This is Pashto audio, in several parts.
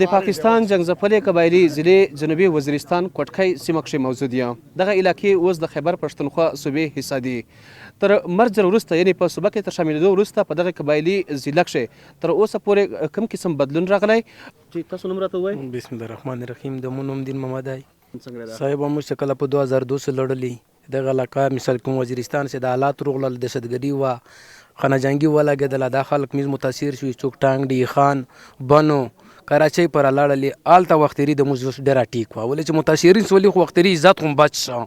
د پاکستان جنګ ځپلې قبایلي ضلعې جنوبي وزیرستان کوټکی سیمه کښې موجود یم. دغه علاقې اوس د خیبر پښتونخوا صوبې حصه دي. تر مرجر وروسته یعنې په صوبه کې تر شاملېدو وروسته په دغه قبایلي ضلع کښې تر اوسه پورې کوم قسم بدلون راغلی؟ چې تاسو نوم راته ووایئ. بسم الله الرحمن الرحیم، د مو نوم دین محمد دی صاحب. موږ چې کله په 2002 څخه لړلې دغه علاقه، مثال کوم وزیرستان چې د حالات روغلل، دهشتګردي وه، خانه جنګي ولګېدله، دا خلک میز متاثر شوي. څوک ټانګ ډي خان، بنو، کراچۍ پر لاړلې. هلته وختېري د موږ ډېره ټیک وه، ولې چې متاثرین سولې، خو وختېري عزت هم بچ شو.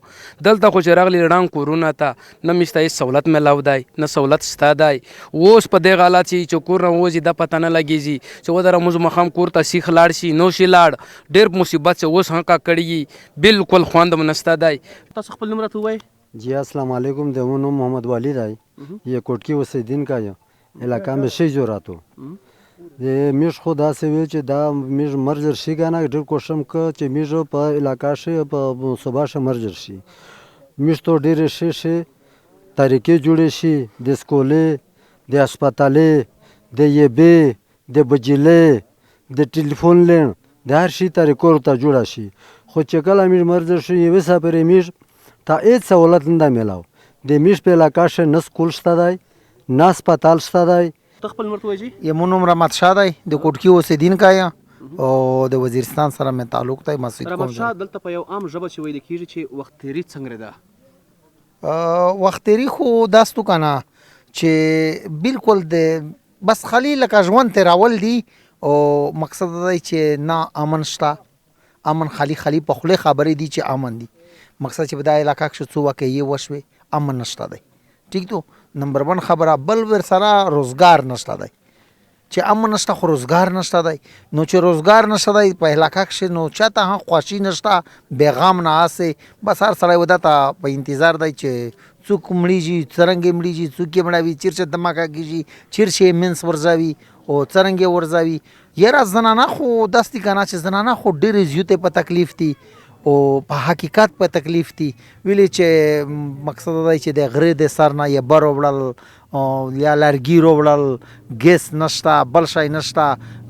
دلته خو چې راغلي ړنګ کورونه ته نه مشته هېڅ سهولت میلاو دی، نه سهولت شته دی. اوس په دې حالت چې کور نه وځي، دا پته نه لګېږي چې ودره موږ ماښام کور ته سیخ لاړ شي نو شي لاړ. ډېر مصیبت چې اوس هم کاکړي، بالکل خوند هم نشته دی. تاسو خپل نوم راته ووایئ. جی، السلام علیکم، د مو نوم محمد والی دی، یې کوټکی اوسیدین کا یم، علاقه مې شي جوړاتو. د میږ خو داسې وي چې دا میږ مرجر شي کنه، ډېر کوشش ک چې میږ په علاقه شي، په صوبه شي مرجر شي، میږ ته ډېرې ښې ښې طریقې جوړې شي، د سکولې، د هسپتالې، د یبې، د بجلې، د ټلیفون لین، د هر شي طریقو ته جوړه شي. خو چې کله میږ مرجر شي، یوې سپرې میږ ته هېڅ سهولت نه دی میلاو. د میږ په علاقه کښې نه سکول شته دی، نه هسپتال شته دی. ته خپل نوم راته ووایئ جی. یمو نوم رحمت شاه دی، د کوټکي اوسېدونکی یم او د وزیرستان سره مې تعلق دی، مسجد رحمت کوم. شاه، دلته په یو عام ژبه چې ویل کېږي چې وخت تېري څنګه ده؟ وخت تېری خو داستو کنه چې بالکل د بس خالی لکه ژوند تېرول دي، او مقصد دا دی چې نه امن شته. امن خالی خالی په خولې خبرې دي چې امن دي. مقصد چې په دا علاقه کښې څو واقعې وشوې، امن نشته دی. ټیک دو نمبر 1 خبره. بل ورسره روزګار نشته دی. چې امن نشته خو روزګار نشته دی، نو چې روزګار نشته دی په علاقه کښې، نو چاته هم خوښي نشته، بیغام نه اسې بس هر سړی ودا ته په انتظار دی چې څوک مړیږي، څرنګه مړیږي، څوک یې مړاوي، چیرته دماکه کیږي، چیرته یې منس ورځاوي او څرنګه یې ورځاوي. یاره زنانه خو داسې کنه چې زنانه خو ډېرې زیاتې په تکلیف دي او په حقیقت په تکلیف دي. ویلې چې مقصد دا دی چې د غره د سر نه یې بر وړل او یا لرګي وړل، ګیس نشته، بل شی نشته.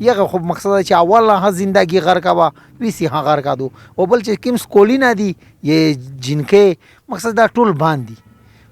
یغه خو مقصد دا چې اول ها زندگی غرقه وه، ویسی ها غرقه دو. او بل چې کوم سکولونه دي، یې جینکې مقصد دا ټول باندې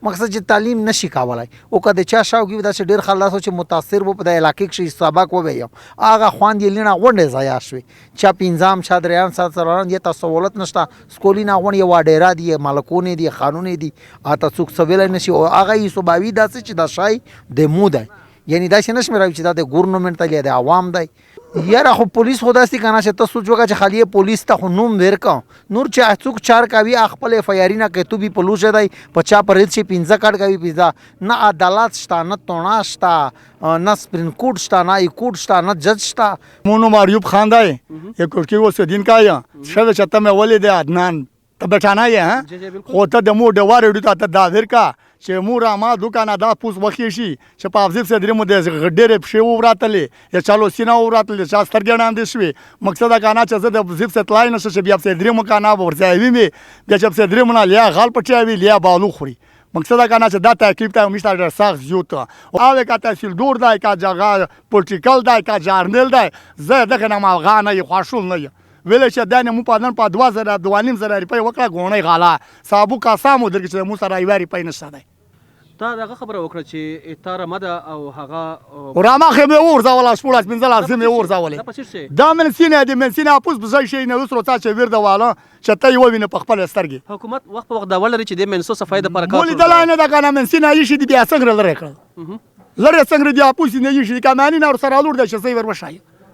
مقصد چې تعلیم نشي کولای. او که د چا شاو کې داسې ډېر خلک چې متاثر وو په د علاقې کښې، سبق ووایي، هغه خوند یې لیڼه غونډې ضایع شوې، چا پنځم، چا دریم، چا څلورم، یې ته سهولت نشته. سکولونه غونډې یې واډېره دي، ملکونې دي، خانونې دي، هلته څوک څه ویلی نشي. او هغه یې صوباوي داسې چې دا شی د مو دی، یعنی داسې نه شمېروي چې دا د ګورنمنټ دی یا د عوام دی. یاره خو پولیس خو داسې که نه چې ته سوچ وکړه چې خالي پولیس ته خو نوم ورکړه، نور چې څوک چار کوي خپل اف آی آر نه کتوبي په لوشه دی، په چا پر هېڅ شي 5 کټ کوي 5. نه عدالت شته، نه تونا شته، نه سپریم کورټ شته، نه های کورټ شته، نه جج شته. مو نوم اریوب خان دی، یې کوټکي اوسېدونکی یم. ښه چې ته مې ولیدې عدنان، ته بټانه یې ها؟ جی جی، بالکل. خو ته د مور ډیوار وړي ته دا ورکا چې مور ما دکانه دا پوس وخی شي چې په افزیب سره درې مو د ډېرې پښې وراتلې، یا چالو سینه وراتلې، چا سترګې ړاندې شوې. مقصد دا کنه چې زه د زیب سره تلای نه شم چې بیا سره درې مو کنه ورځاوي مې، بیا چې سره درې مو نه لیا غال پټیاوي لیا بالو خوري. مقصد دا کنه چې دا تکلیف ته مشته ډېر سخت زیوت او که تحصیل دور دی، که جګه پولیټیکل دی، که جرنل دی، زه دغه نه ما غانه یې خوښول نه یم. ویل چې دا نه مو په نن په 2000 2.5 زره روپۍ وکړه ګوڼۍ غالا سابو کاسامو درکې چې مو سره یوه روپۍ نشته دی. تا دغه خبره وکړه چې تا رمه ده او هغه رمه خو مې وغورځوله، 16 15 مې وغورځولې. دا په څه شي؟ دا منسینه دی، منسینه اپوس په ځای شي نه اوس روڅا چې ویر د واله چې ته یې ووینې په خپل سترګې. حکومت وخت په وخت دا ولري چې د منسو صفای د پر کار مولې دلای نه ده کنه، منسینه یې شي دی، بیا څنګه لرې کړل، لرې څنګه دی، اپوس نه یې شي کمانی نه سره لور دی چې زه ور وشای.